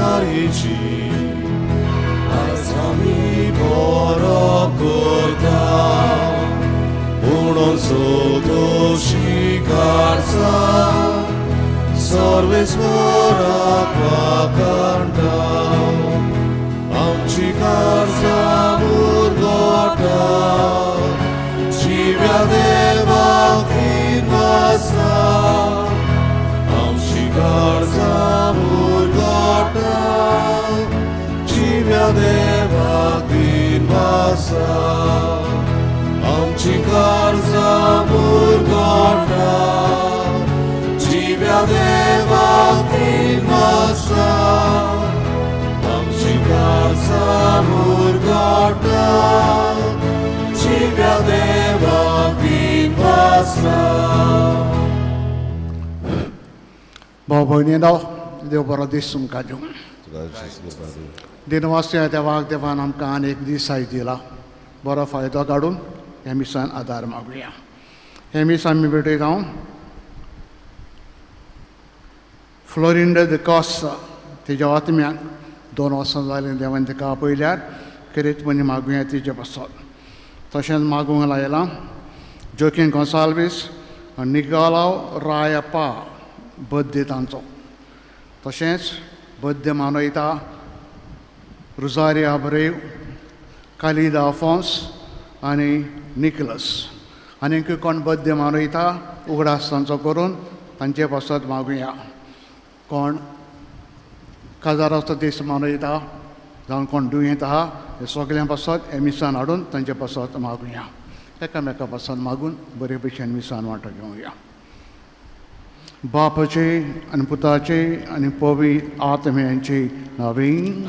रोजारीची आयज आमी परब करता म्हणून सोदोशी काळजा सर्वेस्पराक वाखाणटा आमची काळजा मुरगोटा जिव्या देवाक दिनवासा आमची काळजा मुरगोटा जिव्या देवाक दिनवासा आमची काळजा मुरगोटा जिव्या देवाक दिनवासा आमची काळजा मुरगोटा जिव्या देवाक दिनवासा. भाव भयणीनो, देव बरो दीस तुमकां दिवं. दिनवास देवाक, देवान आमकां आनी एक दीस आयज दिला, बरो फायदो काडून हे मिसान आदार मागुया. हे मीस आमी भेटयता हांव फ्लोरिंडा the Costa तेज्या आत्म्याक 2 वर्सां जालीं देवान ताका आपयल्यार खेरीत म्हणी मागुया तेजे पासत. तशेंच मागूंक लायलां जोकीन गोंसाल्वीस आनी निकालाव रायप्पा बड्डे तांचो. तशेंच बड्डे मनयता रुजारी आब्रेव, कालिदा आफोन्स आनी निकलस. आनीक कोण बड्डे मनयता उगडास तांचो करून तांचे पासत मागुया. कोण काजाराचो दीस मनयता जावं कोण दुयेंत आहा हे सगळ्यां पासत हे मिसान हाडून तांचे पासत मागुया. एकामेका पासत मागून बरे भशेन मिसान वांटो घेवया. बापाचे आनी पुताचे आनी पवित्र आत्म्यांचे नांवान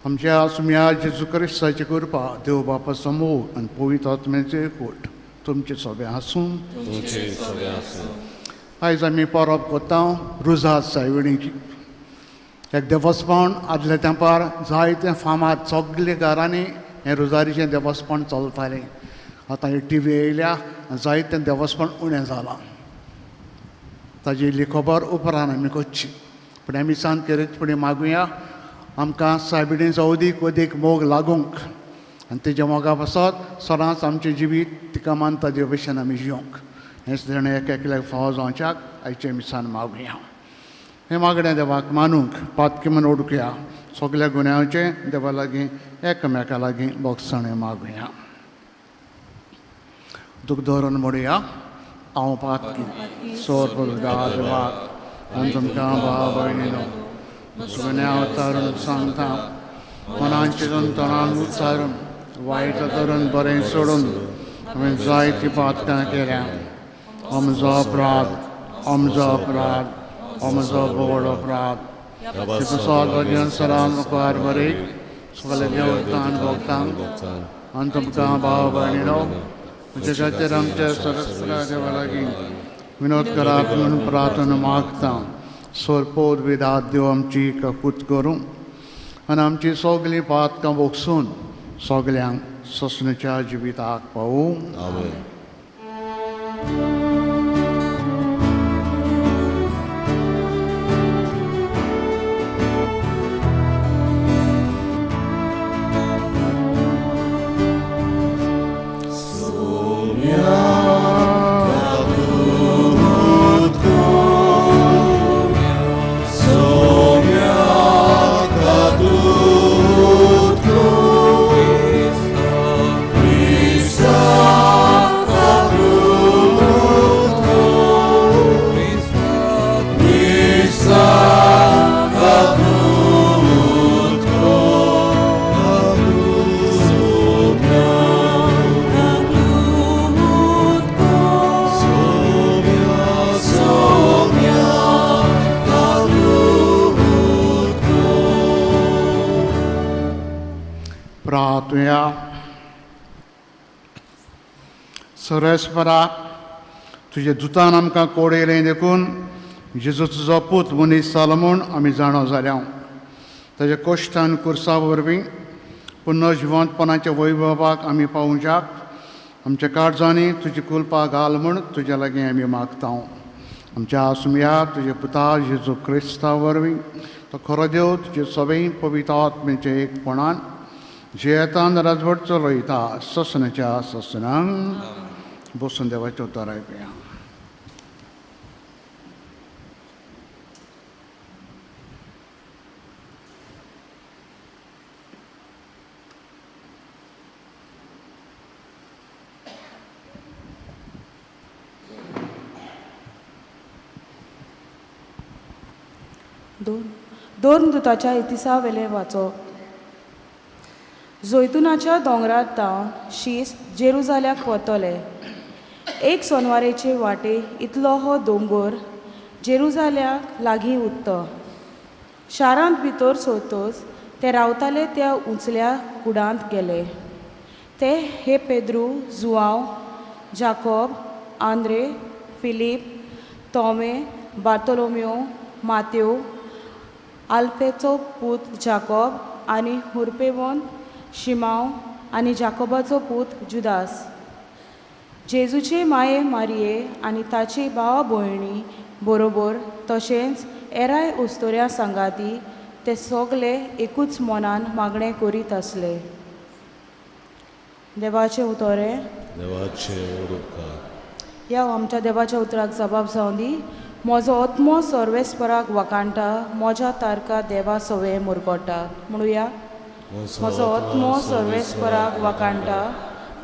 आमच्या सुम्या जेजू क्रिस्ताची कृपा, देव बापाचो मोग आनी पवित्र आत्म्याचे एकवट तुमचे सगळें आसूं. आयज आमी परब करता रुजार सायबिणीची. एक देवस्पण आदल्या तेंपार जायते फामाद सगल्या घरांनी हें रोजारीचें देवस्पण चलतालें. आतां ही टी व्ही येयल्या जायतें देवस्पण उणें जालां. ताजी इल्ली खबर उपरांत आमी करची, पूण आमी सांत खेरीतपणी मागुया आमकां सायबिणीचो अदीक अदीक मोग लागूंक आनी तेज्या मोगा पासत सदांच आमचें जिवीत तिका मानता ते भशेन आमी जिवंक. हेंच देणें एक एकल्याक फावो जावच्याक आयचें मिसान मागुया. हें मागणें देवाक मानूंक पातकी म्हूण उडकुया. सगल्या गुन्यांवचें देवा लागीं एकामेका लागीं बोगसणें मागुया. दूख धरून म्हणुया, हांव पातकी सोर देवाक आनी तुमकां भाव भयणीनो गुन्यांव उच्चारून सांगता, मनांचे तणान उच्चारून वायट धरून बरें सोडून हांवें जायतीं पातकां केल्या. म्हजो अपराध, म्हजो अपराध, म्हजो व्हड अपराध. सदां मुखार बरें सगळे देवतान भोगतांक आनी तुमकां भाव भयणीनो म्हज्या खातीर आमच्या सरस्वरा देवा लागीं विनोद करात म्हूण प्रार्थना मागता. सोरपोत विदात देव आमची ककूत करूं आनी आमची सगळीं पातकां भोगसून सगल्यांक सोंसणेच्या जिविताक पावूं. सरस्परा तुजे दुतान आमकां कोड येयलें देखून जेजू तुजो पूत मनीस जालो म्हूण आमी जाणो जाल्या. ताज्या कश्टान कुर्सा वरवीं पुनः जिवंतपणाच्या वैभवाक आमी पावोवच्याक आमच्या काळजांनी तुजी कुलपा घाल म्हूण तुज्या लागीं आमी मागता. आमच्या आसुया तुज्या पुता जेजू क्रिस्ता वरवीं तो खरो देव तुजे सगळीं पवित्र आत्म्याचे एकपणान जियेतान राजवट चलयता ससनाच्या ससनांक. बसून देवाचें उतर आयकुया. दोन दुताच्या इतिसावेलें वाचो. जैतुनाच्या दोंगरार तावन शीस जेरुजाल्याक वतले. एक सोनवारेचे वाटे इतलो हो दोंगोर जेरुजाल्याक लागीं उत्तो. शारांत भितर सरतच ते रावताले त्या उंचल्या कुडांत गेले. ते हे पेद्रू, जुआंव, जाकोब, आंद्रे, फिलीप, तोमे, बार्तोलोमियो, मात्यो, आल्फेचो पूत जाकोब आनी हुरपेवन शिमांव आनी जाकोबाचो पूत जुदास. जेजूचे माये मारये आनी ताची भावा भयणी बरोबर तशेंच एराय उस्तोऱ्या सांगाती ते सगले एकूच मनान मागणें करीत आसले. देवाचें उतोरें. ह्या आमच्या देवाच्या उतराक जबाब जावं दी. म्हजो आत्मो सर्वेस्पराक वाखाणटा, म्हज्या तारका देवा सवे मुरगोटा. म्हणुया, म्हजो आत्मो सर्वेस्पराक वाखाणटा,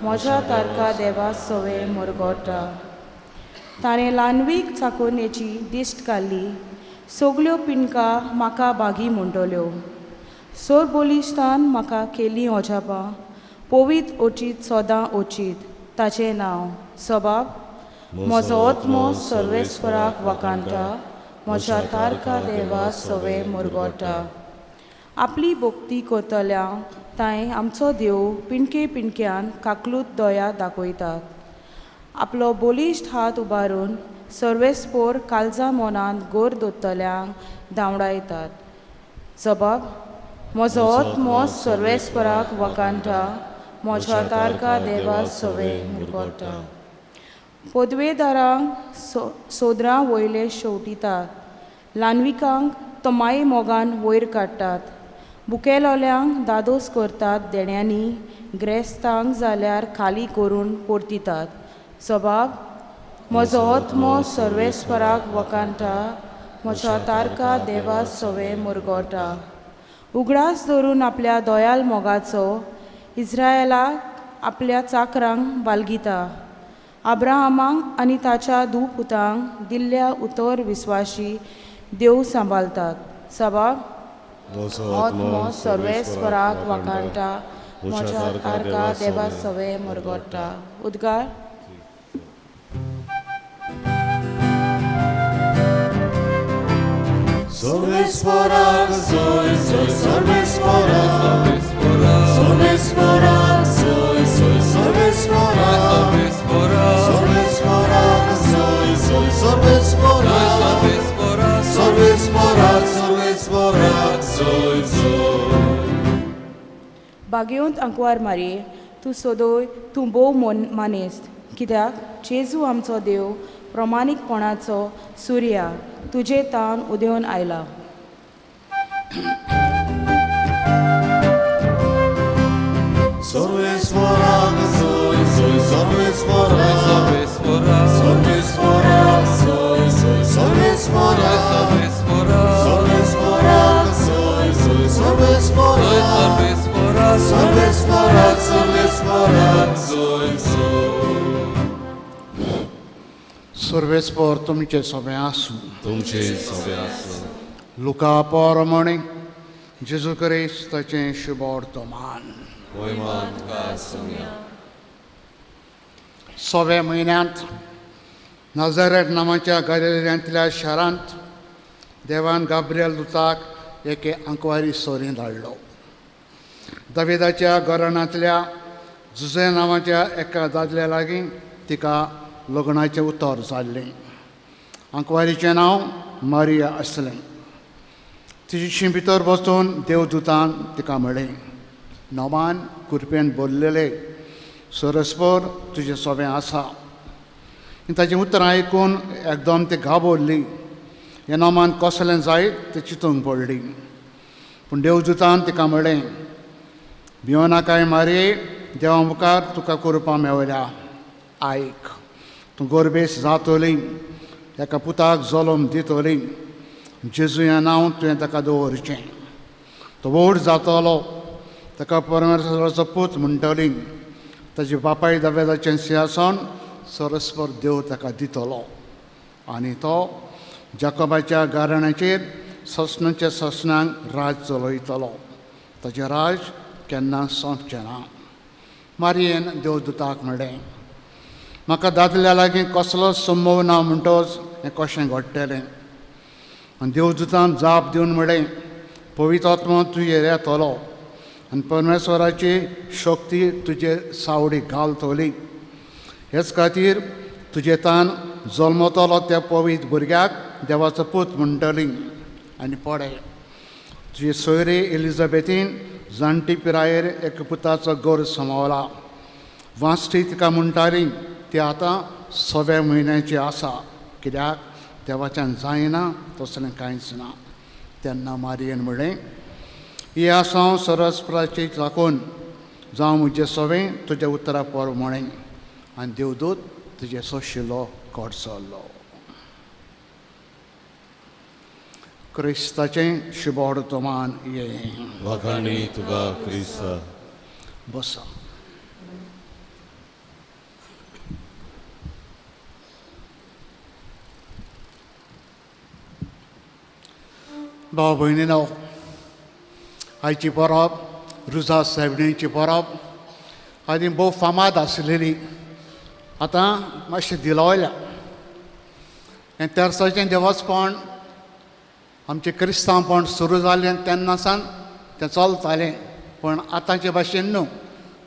म्हज्या तारका देवा सवे मुरगोटा. ताणें ल्हानवीक चाकोवणेची दिश्ट काडली, सगल्यो पिंडका म्हाका बागी म्हणटल्यो. सोर बलिश्ठान म्हाका केली अजापां, पवीत ओचीत सदां ओचीत ताचें नांव. सबाब, म्हजो आत्मो सर्वेस्पराक वाखाणटा, म्हज्या तारका देवा सवे मुरगोटा. आपली भक्ती करतल्या तांय आमचो देव पिंडके पिंडक्यान काकलूत दया दाखयतात. आपलो बलिश्ठ हात उबारून सर्वेस्पोर काळजा मनांत गोर दवरतल्यांक धांवडायतात. जबाब, म्हजो आत्मो सर्वेस्पराक वाखाणटा, म्हज्या तारका देवा सवे मुरगोटा. पदवेदारांक सोदरां वयले शेवटितात, ल्हानविकांक तमाय मोगान वयर काडटात, बुकेलोल्यांक दादोस करतात देण्यांनी, ग्रेस्तांक जाल्यार खाली करून परतितात. सबाब, म्हजो आत्मो सर्वेस्पराक वाखाणटा, म्हज्या तारका देवा सवे मुरगोटा. उगडास धरून आपल्या दयाल मोगाचो इस्रायलाक आपल्या चाकरांक बालगिता. अब्राहमाक आनी ताच्या धूव पुतांक दिल्ल्या उतर विस्वाशी देव सांबाळतात. सबाब, आत्मो सर्वेस्पराक वाखाणटा, म्हज्या तारका देवा सवे मुरगोटा. उद्गार. सर्वेस्पराक सोय सोय सर्वेस्पराक, सर्वेस्पराक सोय सोय सर्वेस्पराक, सर्वेस्पराक सोय सोय सर्वेस्पराक, सर्वेस्पराक सर्वेस्पराक सोय सोय. बागेवंत आंकवार मारये, तूं सदोय तूं भोव मानेस्त, कित्याक जेजू आमचो देव प्रमाणीकपणाचो सुर्या तुजे तावन उदेवन आयला. सर्वेस्पराक सोय सोय सर्वेस्पराक, सर्वेस्पराक सोय सोय सर्वेस्पराक, सर्वेस्पराक सोय सोय सर्वेस्पराक, सर्वेस्पराक सर्वेस्पराक सोय सोय. सर्वेस्पर तुमचे सगळें आसूं. तुमचे सगळें आसूं. लुका परमणे जेजू क्रिस्ताचें शुभ वर्तमान. सव्या म्हयन्यांत नाझारेथ नामाच्या गालिलियांतल्या शारांत देवान गाब्रियल दुताक एके आंकवारी सोरी धाडलो. दाविदाच्या घराण्यांतल्या जुझे नांवाच्या एका दादल्या लागीं तिका लग्नाचें उतर जाल्लें. आंकवारीचें नांव मारिया आसलें. तिची भितर बसून देवदूतान तिका म्हळें, नवान कुरपेन भरलेले सरस्पर तुजें सोबें आसा. ताचीं उतरां आयकून एकदम ती घाबरली. हें नोमान कसलें जायत तें चिंतूंक पडली. पूण देवदूतान तिका म्हळें, भिवनाकाय मारये, देवा मुखार तुका कृपा मेवल्या. आयक, तूं गोरबेस जातली, एका पुताक जल्म दितली. जेजू हें नांव तुवें ताका दवरचें. तो व्हड जातलो, ताका परमेश्वराचो पूत म्हणटली. ताजे बापाय दावेदाचें सिंहासन सरस्पर देव ताका दितलो आनी तो जाकोबाच्या गाराण्याचेर ससनाच्या ससनांक राज चलयतलो. ताचें राज केन्ना सोंपचें ना. मारयेन देवदूताक म्हणलें, म्हाका दादल्या लागीं कसलोच संभव ना म्हणटच हें कशें घडटलें? आनी देवदूतान जाप दिवन म्हणलें, पवित्र आत्मो तुजेर येतलो आनी परमेश्वराची शक्ती तुजेर सावडी घालतली. हेच खातीर तुजे तान जल्मतलो त्या पवित्र भुरग्याक देवाचो पूत म्हणटली. आनी पळय, तुजे सोयरे एलिझाबेथीन जाणटी पिरायेर एक पुताचो गौर सांबाळला. वांस्टी तिका म्हणटाली, ती आतां 6व्या म्हयन्याची आसा, कित्याक देवाच्यान जायना तसलें कांयच ना. तेन्ना मारयेन म्हणलें, ही आसा हांव सरस्पराची राखून, जावं म्हजें सवें तुज्या उतरा पर म्हळें. आनी देवदूत तुजें सोशिल्लो कडसरलो. क्रिस्ताचें शुभवर्तमान हें. वाखाणी तुका क्रिस्ता. बसा. भाव भयणीनो, आयची परब रुजा सायबिणीची परब आदी भोव फामाद आसलेली, आतां मातशें दिलावल्या. हें तेर्साचें देवस्पण आमचें क्रिस्तांवपण सुरू जालें तेन्ना सावन तें चलतालें, पूण आतांचे भाशेन न्हू,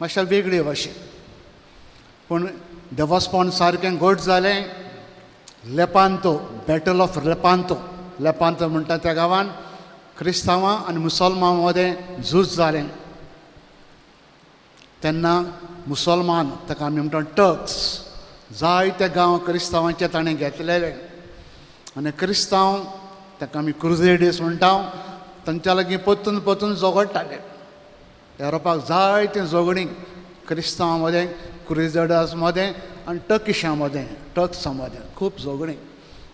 मातशें वेगळे भाशेन. पूण देवस्पण सारकें घट जालें लेपांतो, बॅटल ऑफ लेपांतो. लेपांतो म्हणटा त्या गांवान क्रिस्तांवां आनी मुसलमानां मदें झूज जालें. तेन्ना मुसलमान, ताका आमी म्हणटा टर्क्स, जायते गांव क्रिस्तांवांचे ताणें घेतलेले आनी क्रिस्तांव ताका आमी क्रुजेडीस म्हणटा, तांच्या लागीं परतून परतून झगडटाले. युरोपाक जायतीं झगडीं क्रिस्तांवां मदें, क्रुजेडर्स मदें आनी टर्किशां मदें, टर्क्सां मदें खूब झगडीं.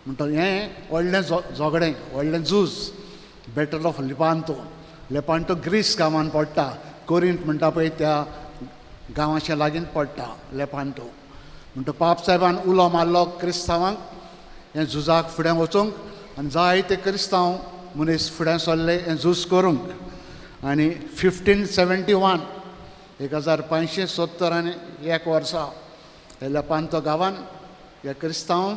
म्हणटा हें व्हडलें झगडें, व्हडलें झूज, बॅटल ऑफ लिपांतो. लेपांतो ग्रीस गांवान पडटा, कोरिंत म्हणटा पळय त्या गांवाच्या लागीं पडटा लेपांतो. म्हणटा पाप साहेबान उलो मारलो क्रिस्तांवांक हें झुजाक फुडें वचूंक, आनी जायते क्रिस्तांव मनीस फुडें सरले हें झूज करूंक. आनी 1571, 1571 वर्सा ह्या लेपांतो गांवान ह्या क्रिस्तांव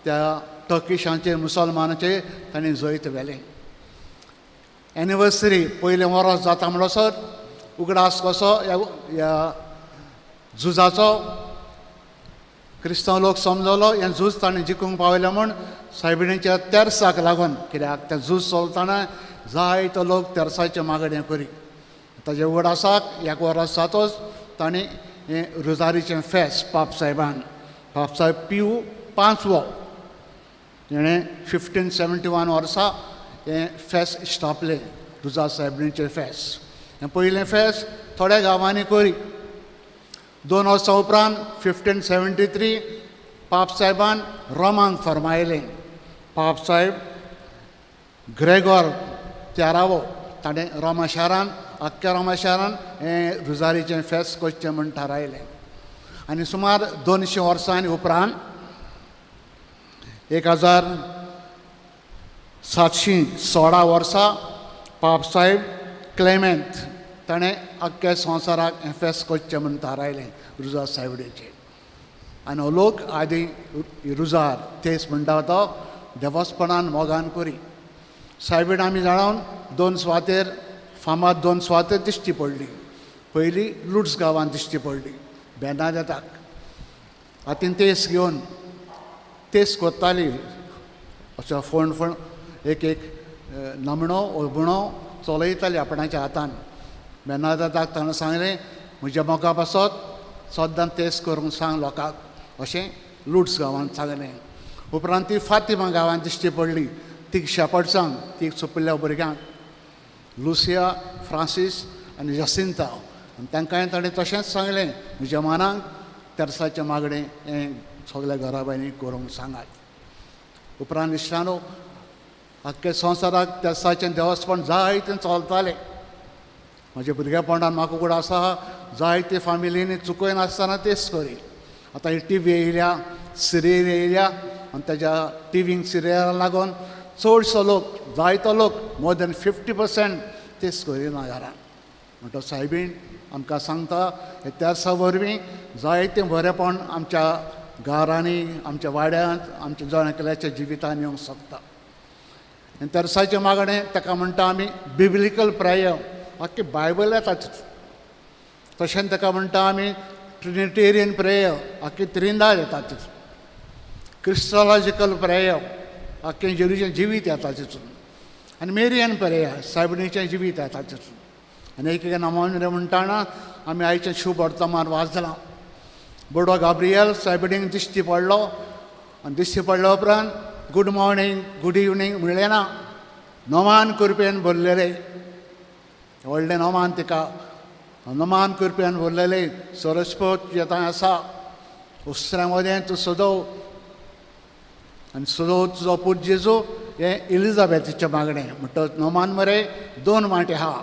त्या टर्किशांचेर मुसलमानाचेर तांणी जैत व्हेलें. एनिवर्सरी पयलें वर्स जाता म्हणसर उगडास कसो ह्या झुजाचो क्रिस्तांव लोक समजलो हें झूज ताणें जिखूंक पावलें म्हूण सायबिणीच्या तेर्साक लागून, कित्याक तें झूज चलतना जायतो लोक तेर्साचें मागणें करी. ताजे उगडासाक एक वर्स जातच ताणें हें रोजारीचें फेस्त पाप साहेबान, पाप साहेब पिऊ पांचवो, हेणें 1571 वर्सा हें फेस्त इश्टापलें, रुजा सायबिणीचें फेस्त. हें पयलें फेस्त थोड्या गांवांनी करी. 2 वर्सां उपरांत 1573 पाप साहेबान रोमांक फर्मायलें. पाप साहेब ग्रेगोर तेरावो ताणें रोमा शारान, आख्ख्या रोमा शारान हें रुजारीचें फेस्त करचें म्हूण थारायलें. आनी सुमार 200 वर्सांनी उपरांत 1716 वर्सा पाप साहेब क्लेमेंत ताणें आख्ख्या संवसाराक हें फेस्त करचें म्हूण थारायलें रुजार सायबिणीचें. आनी हो लोक आदीं रुजार तेच म्हणटा तो देवस्पणान मोगान करी. सायबीण आमी जाणावन 2 सुवातेर फामाद 2 सुवातेर दिश्टी पडली. पयली लुट्स गांवांत दिश्टी पडली बेनादेताक, हातीन तेस घेवन तेस कोत्ताली, असो फोण फोण एक एक नमणो ओबणो चलयताली आपणाच्या हातान. बेनादेताक ताणें सांगलें, म्हज्या मोगा पासत सद्दां तेस करूंक सांग लोकांक, अशें लुट्स गांवांत सांगलें. उपरांत ती फातिमा गांवांत दिश्टी पडली, तीग शेपर्ड्सांक, तीग सोंपिल्ल्या भुरग्यांक, लुसिया, फ्रांसीस आनी जसिंता. आनी तांकांय ताणें तशेंच सांगलें, म्हज्या मानाक तेर्साचें मागणें हें सगल्या घराब्यांनी करूंक सांगात. उपरांत इश्टानो आख्खे संवसाराक तेर्साचें देवस्पण जायतें चलतालें. म्हज्या भुरगेपणान म्हाका उगड आसा जायते फामिलींनी चुकयनासतना तेच करी. आतां ही टी व्ही येयल्या, सिरियल येयल्या आनी तेज्या टिवींक सिरियलाक लागून चडसो लोक, जायतो लोक, मोर दॅन 50% तेच करिना घरान. म्हणटा सायबीण आमकां सांगता हे तेर्सा वरवीं जायतें बरेंपण आमच्या घरांनी, आमच्या वाड्यांत, आमच्या जण एकल्याच्या जिवितान येवंक शकता. आनी तेर्साचें मागणें ताका म्हणटा आमी बिब्लिकल प्रेयर, आख्खे बायबल येता. तशेंच ताका म्हणटा आमी ट्रिनिटेरियन प्रेयर, आख्खी त्रिंदार येता तितून. क्रिस्टोलॉजिकल प्रेयर, आख्खें जेरूचें जिवीत येता तितून. आनी मेरियन प्रेयर, सायबिणीचें जिवीत येता तितून. आनी एक एक नामान म्हणटाना आमी आयचें शुभ वर्तमान वाचलां. बोडो गाब्रियल सायबिणीक दिश्टी पडलो आनी दिश्टी पडल्या उपरांत गूड मॉर्निंग, गूड इवनींग म्हणलें ना, नमान करप्यान भरलेले, व्हडलें नमान तिका, नमान करप्यान भरलेले, सरस्पत तुज्या थंय आसा, उसऱ्या मदें तूं सदोव आनी सदोव तुजो पूत जेजू, हें एलिजाबेथीचें मागणें. म्हणटच नमान मरे दोन वांटे आहा,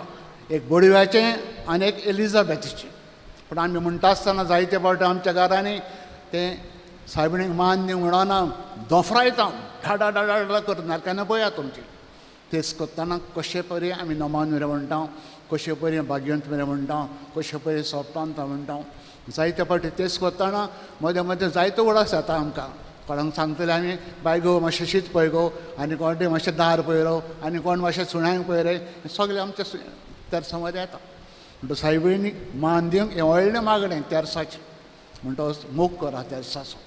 एक बोडव्याचें आनी एक एलिजाबेथीचें. पूण आमी म्हणटा आसतना जायते फावटी आमच्या घरांनी तें सायबिणीक मान दिवंक म्हणना, दोफरायता, डाडा डाडा डाडा करता, नाल्यार केन्ना पळया तुमची. तेच करतना कशे परी आमी नमान मेरेन म्हणटा, कशे परी भाग्यवंत मेरेन म्हणटा, कशे परी सोपतांत म्हणटा. जायते फावटी तेच करतना मदें मदें जायतो उडास येता आमकां. कोणाक सांगतले आमी बाय गो मातशें शीत पळय गो, आनी कोण ते मातशें दार पळय, आनी कोण मातशें सुण्यांक पळय रे, सगळें आमच्या तेर्सा मदें येता. म्हणटा सायबिणी मान दिवंक हें व्हडलें मागणें तेर्साचें. म्हणटा मोग करा तेर्साचो.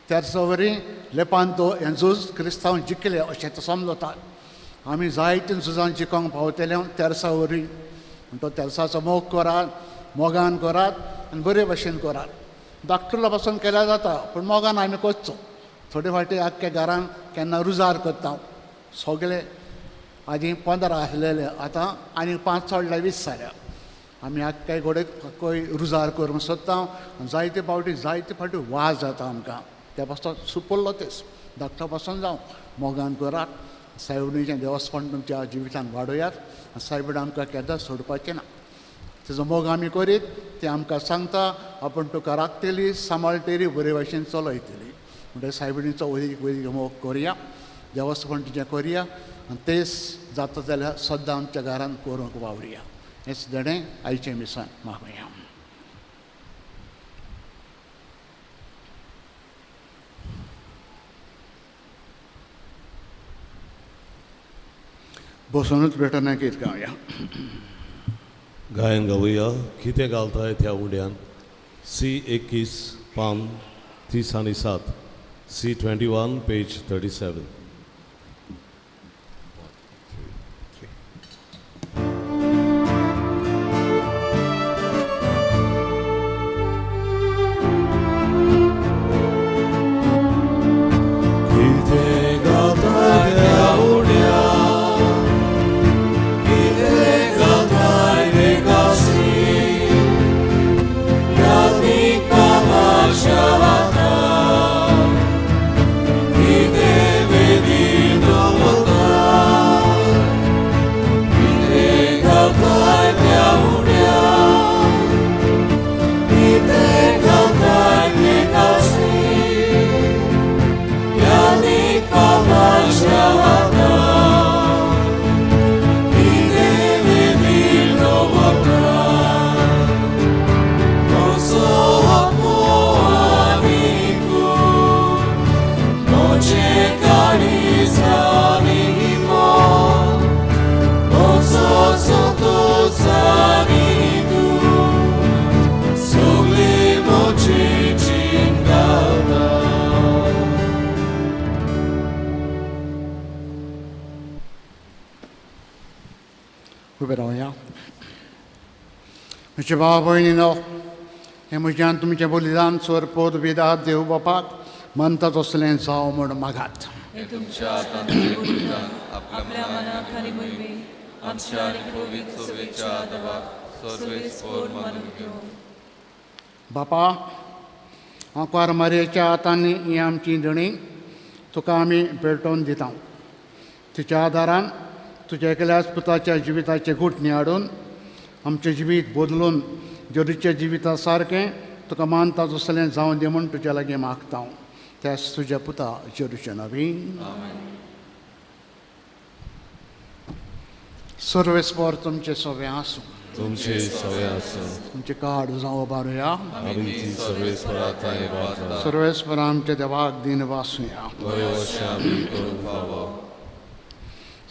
तेर्सा वरवीं लेपान तो हें झूज क्रिस्तांव जिखले अशें ते समजतात. आमी जायतीं झुजां जिखोंक पावतले तेर्सा वरवीं. म्हणटा तेर्साचो मोग करात, मोगान करात आनी बरे भशेन करात. धाकटुलो पासून केल्यार जाता, पूण मोगान आमी करचो. थोडे फावटी आख्ख्या घरान केन्ना रुजार करता, सगळे आदीं 15 आसलेले, आतां आनी 5 चडल्या 20 जाल्या. आमी आख्खे घोडे खंय रुजार करूंक सोदता. जायते फावटी जायते फावटी वाज जाता आमकां. त्या पासून सुपुल्लो तेच धाकटो पासून जावं मोगान करात. सायबिणीचें देवस्पण तुमच्या जिवितान वाडोयात. सायबीण आमकां केन्नाच सोडपाचें ना. तेजो मोग आमी करीत तें आमकां सांगता, आपूण तुका राखतली, सांबाळटली, बरे भशेन चलयतली. म्हणटकीर सायबिणीचो वदीक वदीक मोग करुया, देवस्पण तुजें करुया आनी तेच जाता जाल्यार सद्दां आमच्या घरान करूंक वावरुया. हेंच देणें आयचें मिसान मागुया. बसोनूच भेटना गीत गावया. गायन गावया कितें घालताय त्या उड्यान. सी 21 पान 30 आनी 7, सी 21 पेज 37. उबे रावया. म्हजे भाव भयणीनो, हें म्हज्यान तुमचें बलिदान सोरपोत विदा देव बापाक मनता तसलें जावं म्हूण मागात. हे तुमच्या हातांतले बलिदान आपल्या मनाक आनी मोहिमेन आमच्या आनी पवित्र सभेच्या आदावाक सर्वेस्पोर मानून घेवं. बापा, आंकवार मारयेच्या हातांनी ही आमची धणी तुका आमी भेटोवन दिता. तिच्या आदारान तुज्या एकल्याच पुताच्या जिविताचें गुटणी हाडून आमचें जिवीत बदलून जेरूच्या जिविता सारकें तुका मानता तसलें जावं दी म्हूण तुज्या लागीं मागता. त्याच तुज्या पुता जेरूच्या नवीन. सर्वेस्पोर तुमचें सगळें आसूं. तुमचे सगळें आसूं. तुमचें कार्ड जावं बारुया. सर्वेस्पर आमच्या देवाक दिन वासूया.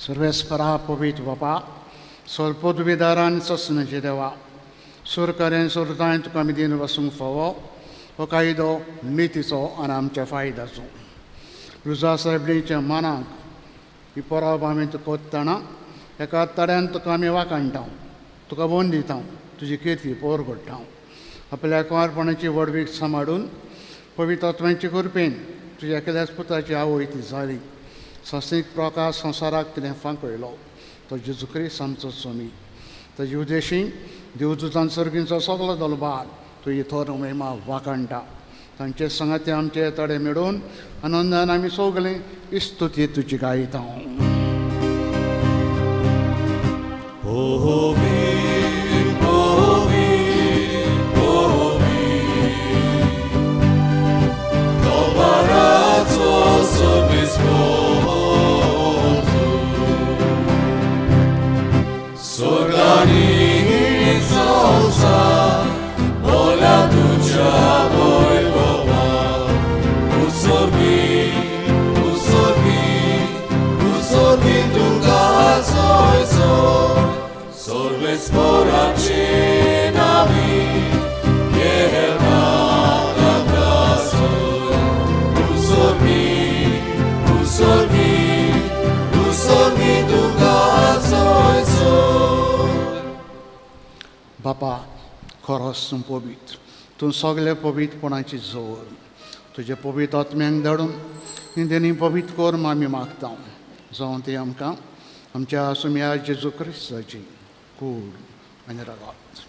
सर्वेस्परा पवित्र बापा, सोलपदवीदारान ससनाचे देवा, सुरकरेन सुरताय तुका आमी दिन वसूंक फावो हो कायदो नितीचो आनी आमच्या फायद्याचो. रुजा सायबणीच्या मनाक ही परब आमी तुका कोत्तना एका तड्यान तुका आमी वाखाणटा, तुका बोन दिता, तुजी किर्ती पोर घडटा. आपल्या कुंवारपणाची व्हडवीक सांबाळून पवित्र आत्म्याचे कृपेन तुज्या एकल्याच पुताची आवय ती जाली. संस्थीक प्रकाश संवसाराक तिणें फांकयलो तो जेजू क्रिस्त आमचो स्वामी. ताजे उद्देशी देवदूतान सर्गींचो सगलो दलबार तुजी थोर महिमा वाखाणटा. तांचे संगाते आमचे तडे मेळून आनंदान आमी सगळीं इस्तुती तुजी गायता. बापा, खरोच तूं पवित्र, तूं सगळे पवित्रपणाची जोर. तुजे पवित्र आत्म्यांक धाडून ही पवित्र कर म्हूण आमी मागता. जावं ती आमकां आमच्या सुम्या जेजू क्रिस्ताची कूड आनी रगत.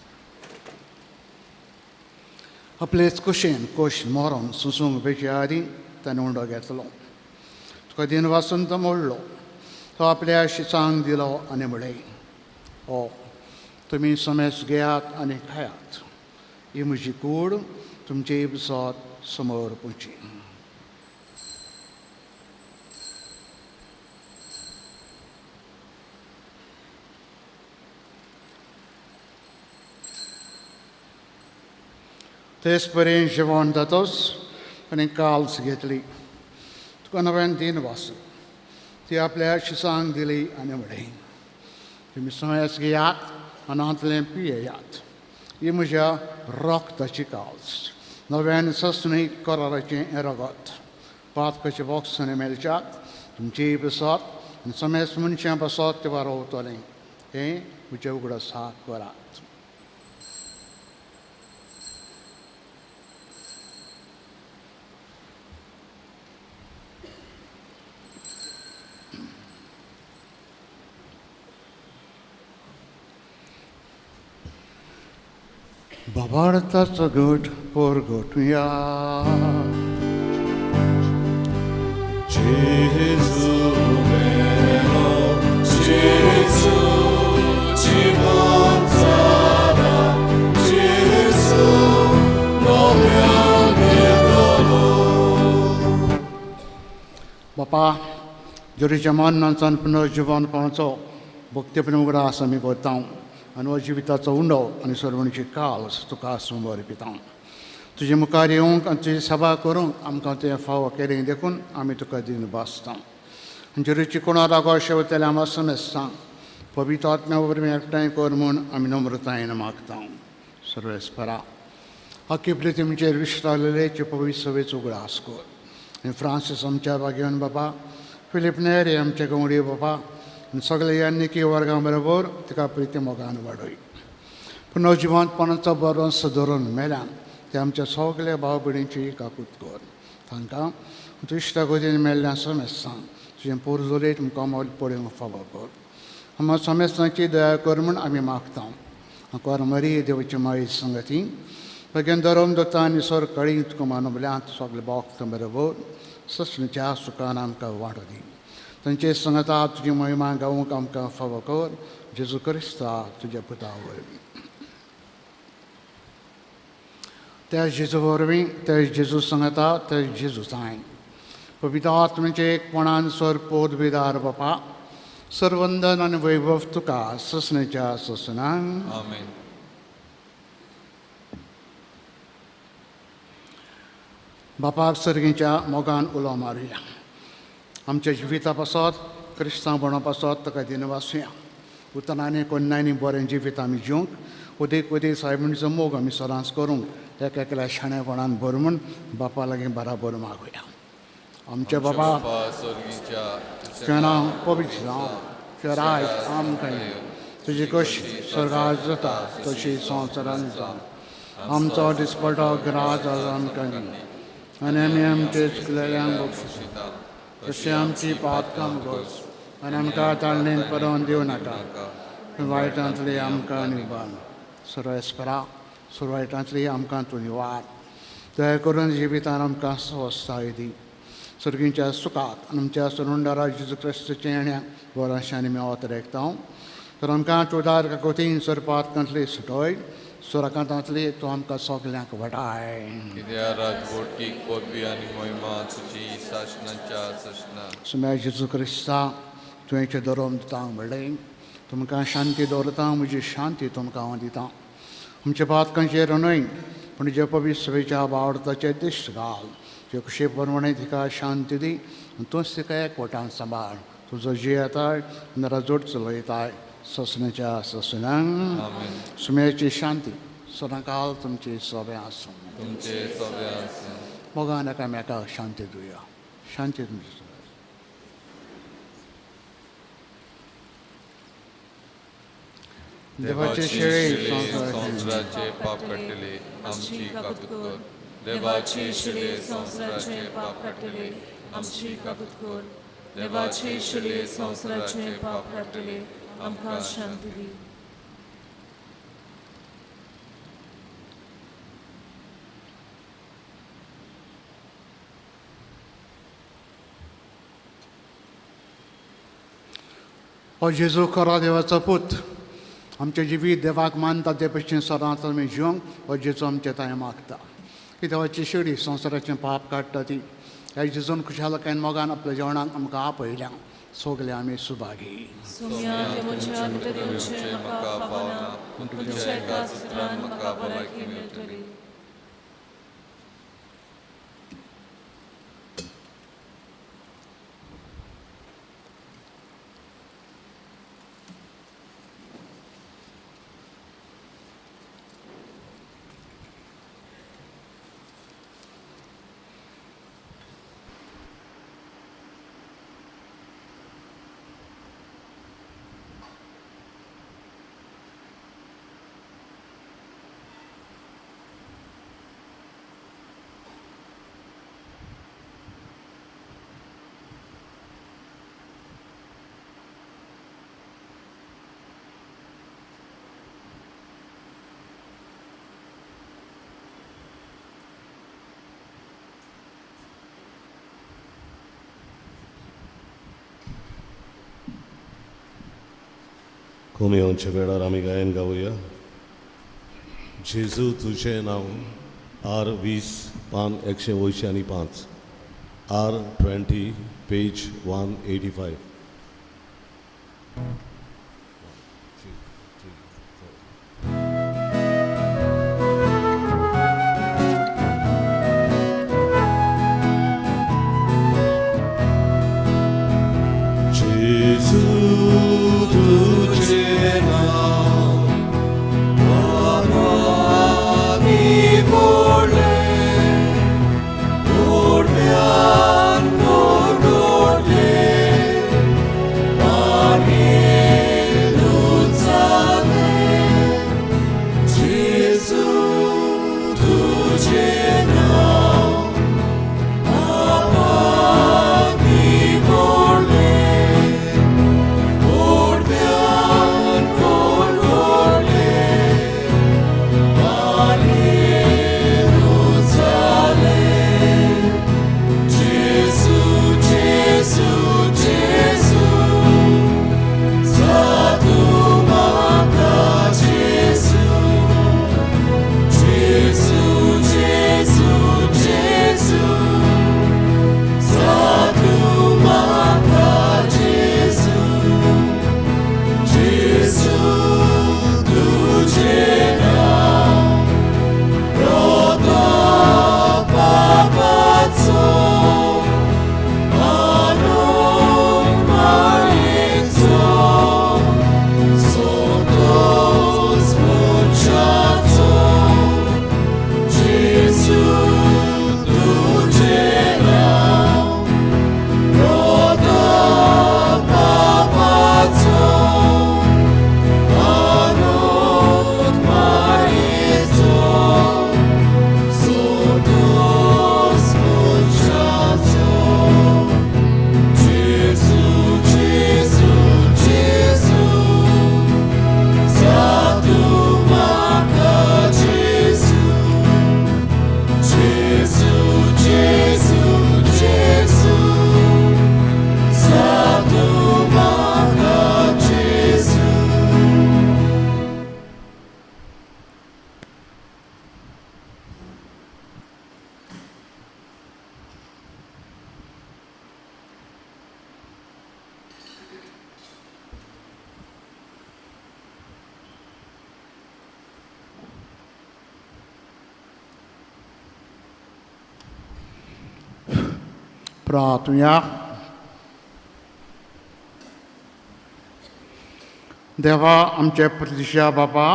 आपलेच कुशेन कोश मरोन सुसूंक बेचे आदीं ताणें उंडो घेतलो. तुका दिन वाचून तो मोडलो. तो आपल्या शिसांक दिलो आनी म्हळें, ओ तुमी समेस घेयात आनी खायात, ही म्हजी कूड तुमचे इबसत समोर पुची. तेच परेन जेवण जातोच आनी काल्स घेतली. तुका नव्यान दिन वाचून ती आपल्या शिसांक दिली आनी म्हळें, तुमी समेस घेयात आनी पियेयात, ही म्हज्या रक्ताची काल्स, नव्यान ससणी कराराचें हें रगत. पातकाचें बोक्सणे मेळच्याक तुमचेय बसत आनी समेस मनशां बसत ते वारोवतलें. हें म्हज्या उगडासाक करात. बाबार्थाचो घट पोरगटुया. जेजू मेलो, जेजू जीवन जाला, जेजू नव्यान येतलो. बापा, जेरूच्या मरणांचान पुनर्जीवन पावचो भक्तीपण उगडास आमी करता आनी हो जिविताचो उंडो आनी सर्वणीची काल्स तुका समर्पिता. तुजे मुखार येवंक आनी तुजी सभा करूंक आमकां तुवें फावो केलें देखून आमी तुका दिन भासता. आनी जेरूची कोणा लागो शेवतले आमकां समजता पवित्र आत्म्या वरवीं एकठांय कर म्हूण आमी नम्रतायेन मागता. सर्वेस्परा, हक्की प्रितीमचेर विश्रालेचे पवित्र सभेचो उगडास कर. आनी फ्रांसीस आमच्या भाग्यवान बाबा, फिलीप नेरी आमचे गवडी बाबा आनी सगळे ह्या निकी वर्गां बरोबर तिका प्रिती मोगान वाडय. पुनर्जिवंतपणाचो बरोस धरून मेल्यान ते आमच्या सगल्या भाव भयणींची काकूत कर. तांकां दुश्टा गोतीन मेल्ल्या समेस्तांक तुजें पोरजोलेत मुखामोल पळोवंक फावो कर. आमकां समेस्तांची दया कर म्हूण आमी मागता. आंकवार मरी देवची माई संगती भगेन धरोम दत्ता आनी सर कळी तुका मानवल्यांत सगळे भक्त बरोबर ससणीच्या सुखान आमकां वांटो दी. तांचे संगता तुजी महिमा गावूंक आमकां फावो कर. जेजू क्रिस्ता तुज्या पुता वरवीं. त्या जेजू वरवीं, त्या जेजू संगता, त्या जेजू सायन पवित्र आत्म्याचे एकपणान सर पोदविदार बापा सर्वंदन आनी वैभव तुका ससनेच्या ससनान. आमेन. बापाक सर्गीच्या मोगान उलो मारुया. आमच्या जिविता पासत क्रिस्तांव पणा पासत ताका दिनवासुया. उतरांनी कोन्नांनी बरें जिवीत आमी जिवंक उदीक उदीक सायबिणीचो मोग आमी सदांच करूंक एक एकल्या शाणेपणान भर म्हूण बापा लागीं बराबर मागुया. आमचे बाबा तुजें नांव पवित्र जावं, तुजें राज आमकां येवं, तुजी कशी स्वर्गात जाता तशी संवसारांत जावं. आमचो दिसपटो ग्रास आज आमकां दी आनी आमी आमचे चुकलेल्यांक बक्षिता तशी आमची पातकां गोस आनी आमकां ताळणेन परोवन दिवं नाका, पूण वायटांतली आमकां निवार. सुरवेस्परा सुरवायटांतली आमकां तूं निवार. दया करून जिवितान आमकां स्वस्थाय दी. सर्गींच्या सुखात आनी आमच्या सुरुंडारा जेजू क्रिस्ताच्या येण्या वरांशांनी मेवत रेखता. तर आमकां चुदार काकोतीन सरपातकांतली सुटय, सुराकांतांतली तूं आमकां सगल्यांक वाटाय. कित्याक राजवटीक पदवी आनी महिमा तुजी सासणाच्या सासणा. सुम्या जेजू क्रिस्ता तुवें धरोम दिता म्हणलें, तुमकां शांती दवरता, म्हजी शांती तुमकां हांव दिता. आमच्या पातकांचेर न्हय पूण जे पवित्र सभेच्या बावडताचे दिश्ट घाल. तुजे कुशे प्रमाणे तिका शांती दी आनी तूंच तिका एकवटान सांबाळ. तुजो जी येताय राजोट चलयताय ससण्याच्या ससणांक. सुम्याची शांती सदांकाल तुमची सोबें आसूं. तुमचे सोबें आसूं. मोगान एकामेकाक शांती दिवया. शांती तुमची. देवाचे शेळी संवसाराचे पाप काडटले आमची काकूत कर. देवाचे शिले संवसाराचे पाप काडटले आमची काकूत कर. देवाचे शिले संवसाराचे पाप काडटले आमकां शांती दी. हो जेजू खरो देवाचो पूत, आमचें जिवीत देवाक मानता ते भशेन सदांच आमी जिवंक हो जेजू आमचे तांय मागता. की देवाची शेडी संवसाराचें पाप काडटा ती ह्या जेजून खुशालकायेन मोगान आपल्या जेवणाक आमकां आपयल्या. सगले आमी सुभागी. कोमी येवच्या वेळार आमी गायन गावया. जेजू तुजें नांव आर 20 पान 185 आर 20 पेज 185. Amen. प्रार्थुया. देवा आमचे प्रतिशा बापा,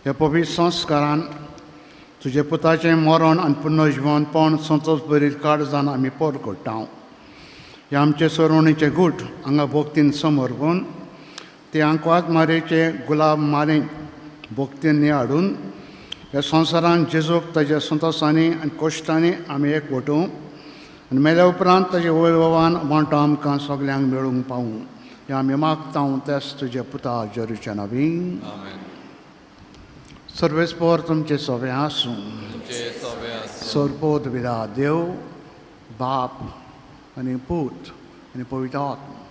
ह्या पवित्र संस्कारान तुजे पुताचें मरण आनी पुनर्जिवनपण संतोष बरी काळजान आमी पोर करता. ह्या आमचे सरवणीचे गूट हांगा भक्तीन समर्पून ते आंकवाद मारेचे गुलाब मारे भक्तीन हाडून ह्या संवसारान जेजूक ताज्या संतोसांनी आनी कश्टांनी आमी एक वटूं आनी मेल्या उपरांत ताजे वैभवान वांटो आमकां सगल्यांक मेळूंक पावूं. ह्या आमी मागता तेच तुज्या पुता जेरूच्या नांवान. सर्वेस्पोर तुमचे सोबें आसूं. सरपोत विदा देव बाप आनी पूत आनी पवित्र आत्मा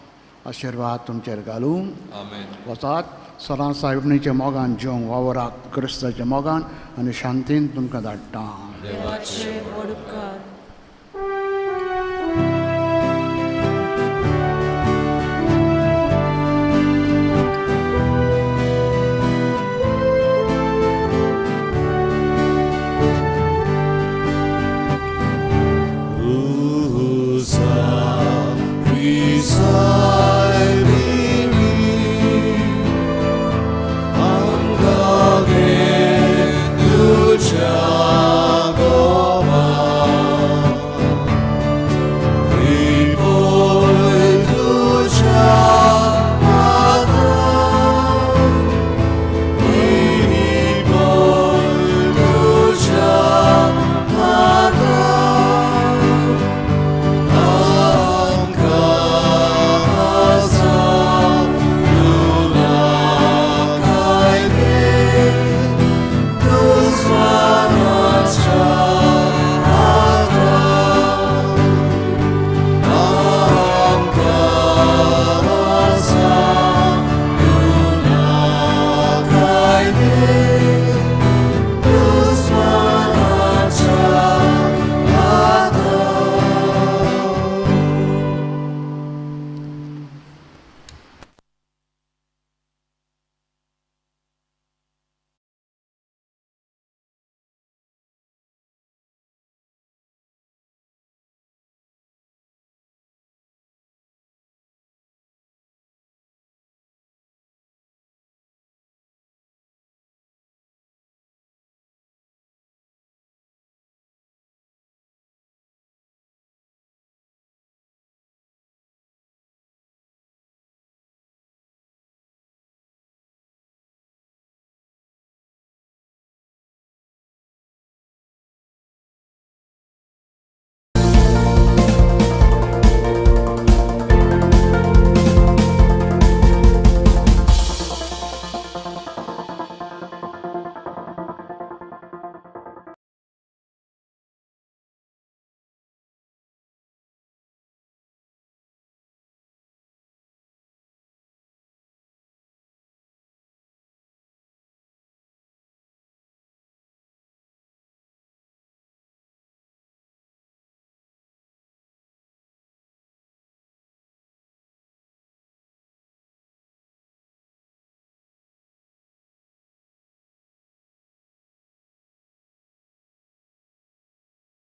आशिर्वाद तुमचेर घालूं. वचात सरां साहेबणीच्या मोगान जेवंक वावरात क्रिस्ताच्या मोगान आनी शांतीन तुमकां धाडटा. देवाचे व्हड उपकार.